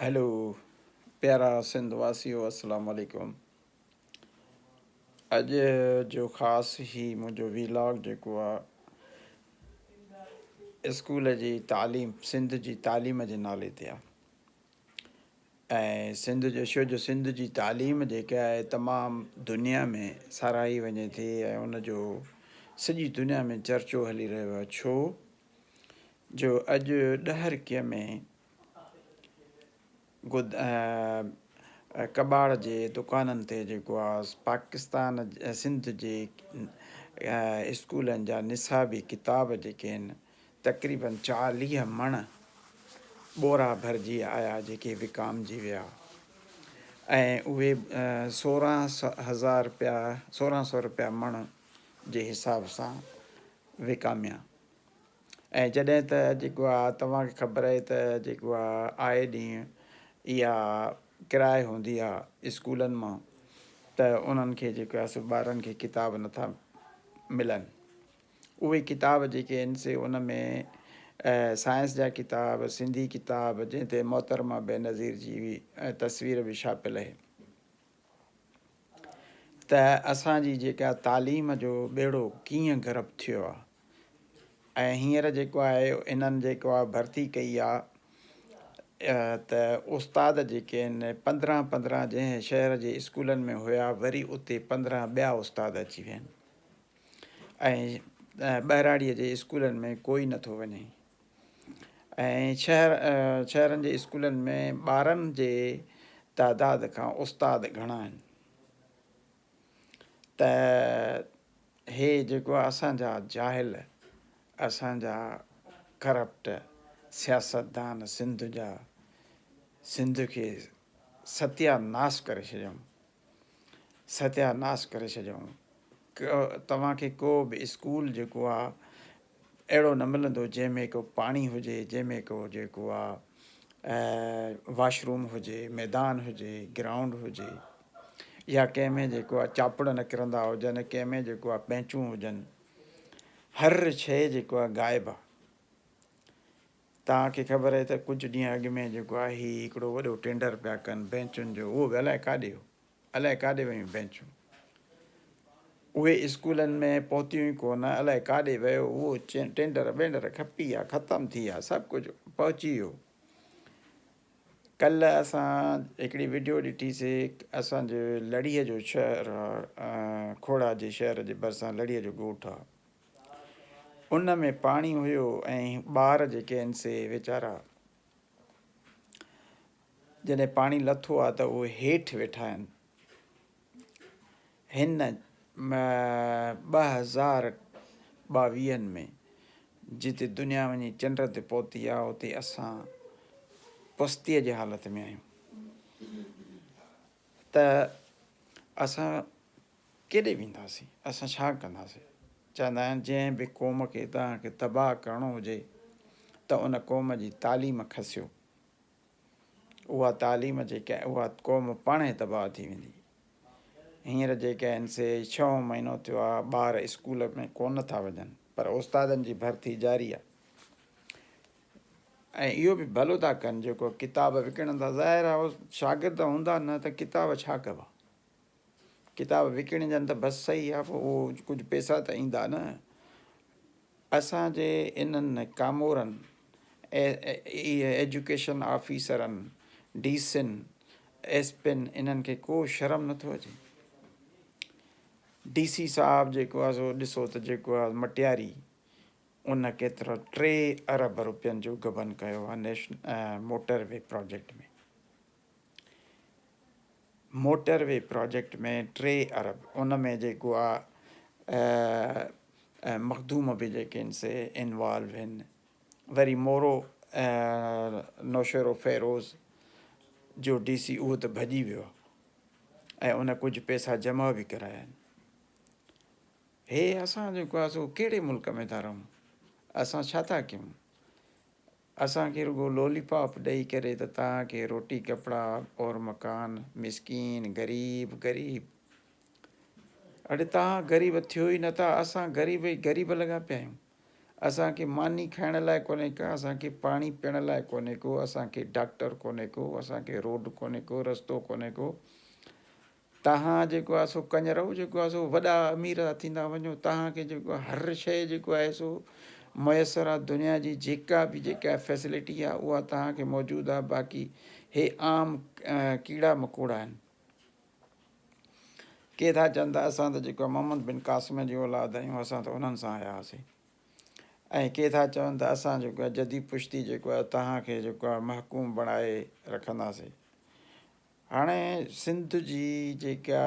Hello پيارا سنڌ واسيو السلام عليڪم اڄ جو خاص هي منهنجو ويلاگ جيڪو آ اسڪول جي تعليم سنڌ جي تعليم جي نالي تي آ ۽ سنڌ جو شو جو سنڌ جي تعليم جيڪا آهي تمام دنيا ۾ ساراهي وڃي ٿي ۽ ان جو سڄي دنيا ۾ چرچو هلي رهيو آهي ڇو جو اڄ ڏهرڪيء ۾ ڪٻاڙ جي دڪانن تي جيڪو آ پاڪستان سنڌ جي اسڪولن جا نصابي ڪتاب جيڪي آهن تقريبن 40 مڻ ٻورا ڀرجي آيا جيڪي وڪامجي ويا ۽ اهي 16 هزار رپيا 16 سو رپيا مڻ جي حساب سان وڪاميا. ۽ جڏهن ته جيڪو آ توهان کي خبر آهي ته جيڪو آ آئي ڏينهن اها ڪرائي هوندي آ اسڪولن مان ته انهن کي جيڪو آ سو ٻارن کي ڪتاب نٿا ملن اهي ڪتاب جيڪي آهن سي ان ۾ سائنس جا ڪتاب سنڌي ڪتاب جنهن تي محترمه بينظير جي تصوير به ڇاپيل آهي ته اسان جي جيڪا تعليم جو ٻيڙو ڪيئن غرق ٿيو آ ۽ هينئر جيڪو آهي انهن جيڪو آهي ڀرتي ڪئي آهي ته استاد جيڪي آهن 15 15 جنهن شهر جي اسڪولن ۾ هيا وري اتي 15 ٻيا استاد اچي ويا آهن ۽ ٻهراڙيء جي اسڪولن ۾ ڪوئي نٿو وڃي ۽ شهر شهرن جي اسڪولن ۾ ٻارن جي تعداد کان استاد گهڻا آهن ته هي جيڪو اسان جا جاهل اسان جا ڪرپٽ سياستدان سنڌ جا سنڌ کي ستيا ناس ڪري ڇڏيائون ستيا ناس ڪري ڇڏيائون توهان کي ڪو به اسڪول جيڪو آ اهڙو نه ملندو جنهن ۾ ڪو پاڻي هجي جنهن ۾ ڪو جيڪو آ واش روم هجي ميدان هجي گرائونڊ هجي يا ڪنهن ۾ جيڪو آ چاپڙ نه ڪرندا هجن ڪنهن ۾ جيڪو آ بينچون هجن هر شيء جيڪو آ غائب آ توهان کي خبر آهي ته ڪجهه ڏينهن اڳ ۾ جيڪو آ هي هڪڙو وڏو ٽينڊر پيا ڪن بينچن جو اهو به الائي ڪاڏي هو الائي ڪاڏي ويون بينچون اهي اسڪولن ۾ پهتيون ئي ڪونه الائي ڪاڏي ويو اهو ٽينڊر بينڊر کپي ويا ختم ٿي ويا سڀ ڪجهه پهچي ويو ڪلهه اسان هڪڙي وڊيو ڏٺي سي اسان جي لڙيء جو شهر کوڙا جي شهر جي ڀرسان لڙيء جو ڳوٺ آ ان ۾ پاڻي هيو ۽ ٻار جيڪي آهن سي ويچارا جڏهن پاڻي لٿو آ ته اهي هيٺ ويٺا آهن. هن 2022 ۾ جتي دنيا وڃي چنڊ تي پهتي آ اتي اسان پستيء جي حالت ۾ آهيون ته اسان ڪيڏي وينداسين اسان ڇا ڪنداسين چوندا آهن جنهن به قوم کي توهان کي تباهه ڪرڻو هجي ته ان قوم جي تعليم کسيو اها تعليم جيڪا اها قوم پاڻهي تباهه ٿي ويندي. هينئر جيڪي آهن سي ڇهون مهينو ٿيو آهي ٻار اسڪول ۾ ڪونه ٿا وڃن پر استادن جي ڀرتي جاري آهي ۽ اهو به ڀلو ٿا ڪن جيڪو ڪتاب وڪڻن ٿا ظاهر آهي شاگرد هوندا نه ته ڪتاب ڇا ڪبا ڪتاب وڪڻجن ته بس صحيح آهي پوء اهو ڪجهه پئسا ته ايندا نه اسان جي انهن ڪامورن، ايجوڪيشن آفيسرن، ڊي سين، ايس پين انهن کي ڪو شرم نٿو اچي. ڊي سي صاحب جيڪو آهي سو ڏسو ته جيڪو آهي مٽياري ان ڪيترو 3 ارب روپين جو غبن ڪيو آهي national motorway project ۾. Motorway project ۾ 3 ارب ان ۾ جيڪو آ مخدوم به جيڪي آهن سي انوالو آهن وري مورو نوشهرو فيروز جو ڊي سي اهو ته ڀڄي ويو آ ۽ ان ڪجهه پئسا جمع به ڪرايا آهن هي اسان جيڪو آ سو ڪهڙي ملڪ ۾ ٿا رهون اسان ڇا ٿا ڪيون اسان کي رڳو لولي پاپ ڏئي ڪري ته توهان کي روٽي ڪپڙا اور مڪان مسڪين غريب غريب اڙي توهان غريب ٿيو ئي نٿا اسان غريب ئي غريب لڳا پيا آهيون. اسان کي ماني کائڻ لاء ڪونهي ڪا، اسان کي پاڻي پيئڻ لاء ڪونهي ڪو، اسان کي ڊاڪٽر ڪونهي ڪو، اسان کي روڊ ڪونهي ڪو، رستو ڪونهي ڪو. تهان جيڪو آهي سو ڪڃرئو جيڪو آهي سو وڏا امير ٿا ٿيندا وڃو، تهان کي جيڪو آهي هر شيء جيڪو آهي سو ميسر آهي، دنيا جي جيڪا به جيڪا فيسلٽي آهي اها تهان کي موجود آهي، باقي هي عام ڪيڙا مڪوڙا آهن. ڪي ٿا چون ته اسان ته جيڪو محمد بن قاسم جي اولاد آهيون اسان ته انهن سان آيا هئاسين ۽ ڪي ٿا چون ته اسان جيڪو آهي جدي پشتي جيڪو آهي توهان کي جيڪو آهي محڪوم بڻائي رکنداسين. هاڻي سنڌ جي جيڪا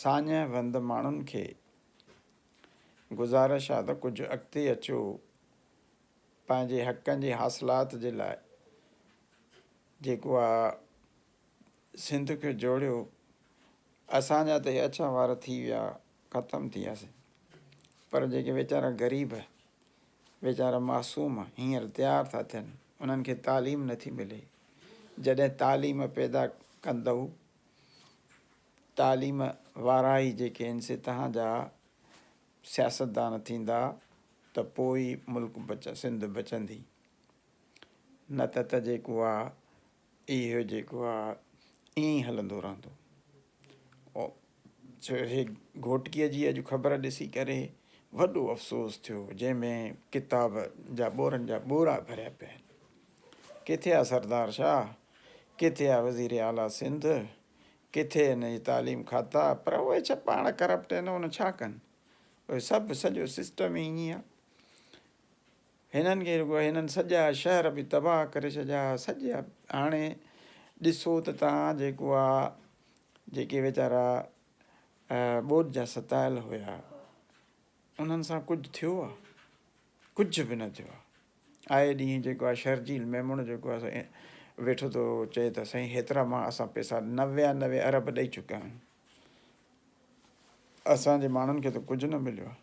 ساڃهه وند ماڻهن کي گذارش آهي ته ڪجهه اڳتي اچو پنهنجي حقن جي حاصلات جي لاء جيڪو آهي سنڌ کي جوڙيو، اسان جا ته اهي اڇا وار ٿي ويا ختم ٿي وياسين پر جيڪي ويچارا غريب ويچارا معصوم هينئر تيار ٿا ٿين انهن کي تعليم نٿي ملي جڏهن تعليم پيدا ڪندؤ تعليم وارا ئي جيڪي آهن سي تهان جا سياستدان ٿيندا ته پوء ئي ملڪ بچ سنڌ بچندي نه ته ته جيڪو آ اهو جيڪو آ ائين ئي هلندو رهندو. هي گهوٽڪيء جي اڄ خبر ڏسي ڪري وڏو افسوس ٿيو جنهن ۾ ڪتاب جا ٻورن جا ٻورا ڀريا پيا آهن. ڪٿي آ سردار شاهه، ڪٿي آ وزير اعليٰ سنڌ، ڪٿي هن جي تعليم کاتا، پر اهي ڇا پاڻ ڪرپٽ آهن ان ڇا ڪن، اهي سڀ سڄو سسٽم ئي ائين آ. هنن کي رڳو هنن سڄا شهر به تباهه ڪري ڇڏيا سڄا هاڻي ڏسو ته تان جيڪو آ جيڪي ويچارا ٻوڏ جا ستايل هيا انهن سان ڪجهه ٿيو آ ڪجهه به نه ٿيو آ آئي ڏينهن جيڪو آ شرجيل ميمڻ جيڪو آ ويٺو ٿو چئي ته سائين هيترا مان اسان پئسا 99 ارب ڏئي چڪا آهيون اسان جي ماڻهن کي ته ڪجهه نه مليو آهي.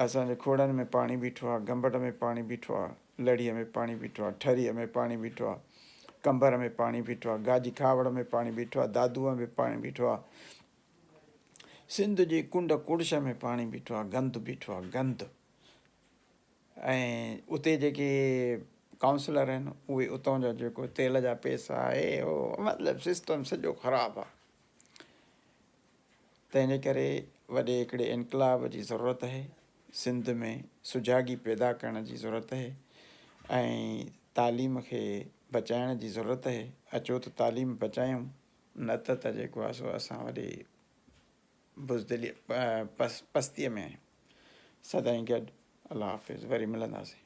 اسان جي کوڙن ۾ پاڻي بيٺو آهي، گمبٽ ۾ پاڻي بيٺو آهي، لڙهيء ۾ پاڻي بيٺو آهي، ٺريء ۾ پاڻي بيٺو آهي، قمبر ۾ پاڻي بيٺو آهي، گاجي کهاوڙ ۾ پاڻي بيٺو آهي، دادوء ۾ پاڻي بيٺو آهي، سنڌ جي ڪنڊ ڪڙڇ ۾ پاڻي بيٺو آهي، گند بيٺو آهي، گند. ۽ اتي جيڪي ڪائونسلر آهن اهي اتان جا جيڪو تيل جا پيسا هي هو مطلب سسٽم سڄو خراب آهي. تنهن جي ڪري وڏي هڪڙي انقلاب جي ضرورت آهي، سنڌ ۾ سجاڳي پيدا ڪرڻ جي ضرورت آهي ۽ تعليم کي بچائڻ جي ضرورت آهي، اچو ته تعليم بچايون نه ته ته جيڪو آهي سو اسان وڏي بزدلي پستيء ۾ آهيون. سدائين گڏ الله حافظ وري ملنداسين.